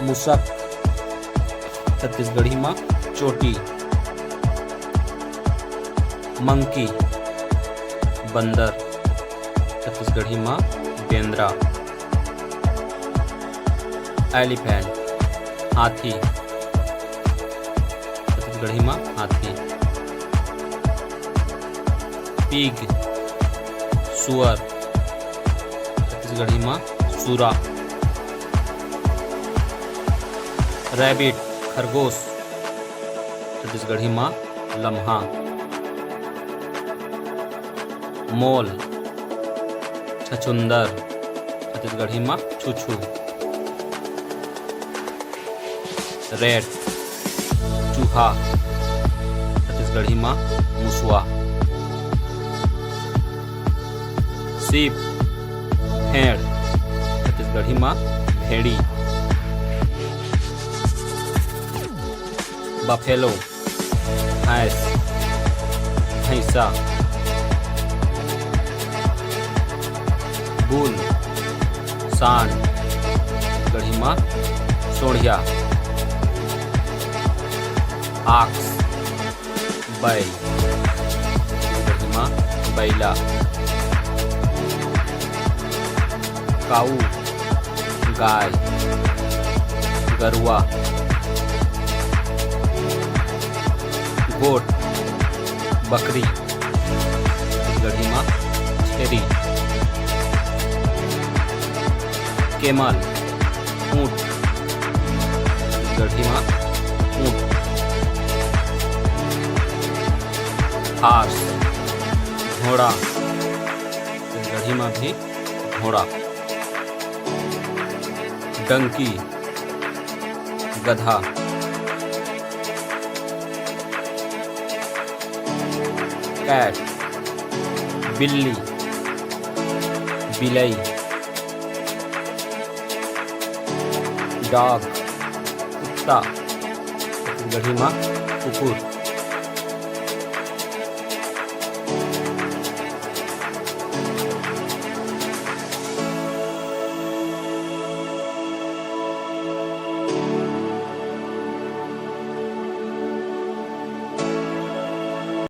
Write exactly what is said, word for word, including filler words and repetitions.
मुसक, छत्तीसगढ़ी मा चोटी। मंकी, बंदर, छत्तीसगढ़ी मा बेंदरा। एलिफेंट, हाथी, छत्तीसगढ़ी मा हाथी। पिग, सुअर, छत्तीसगढ़ी मा सुरा। रैबिट, खरगोश, छत्तीसगढ़ी मा लम्हा। मोल, छछुंदर, छत्तीसगढ़ी मा छुछू। रैट, चूहा, छत्तीसगढ़ी मा मुसवा। सीप, भेड़, छत्तीसगढ़ी मा भेड़ी। बफेलो, भैंस, भैंसा। बुल, सांड, छत्तीसगढ़ी मा सोंढ़िया। आक्स, बैल, छत्तीसगढ़ी मा बैला। काऊ, गाय, गरुआ। गोट, बकरी, छत्तीसगढ़ी मा छेरी। केमल, ऊंट, छत्तीसगढ़ी मा ऊंट। हार्स, घोड़ा, छत्तीसगढ़ी मा भी घोड़ा। डंकी, गधा। कैट, बिल्ली, बिलई। डॉग, कुत्ता, छत्तीसगढ़ी मा कुकुर।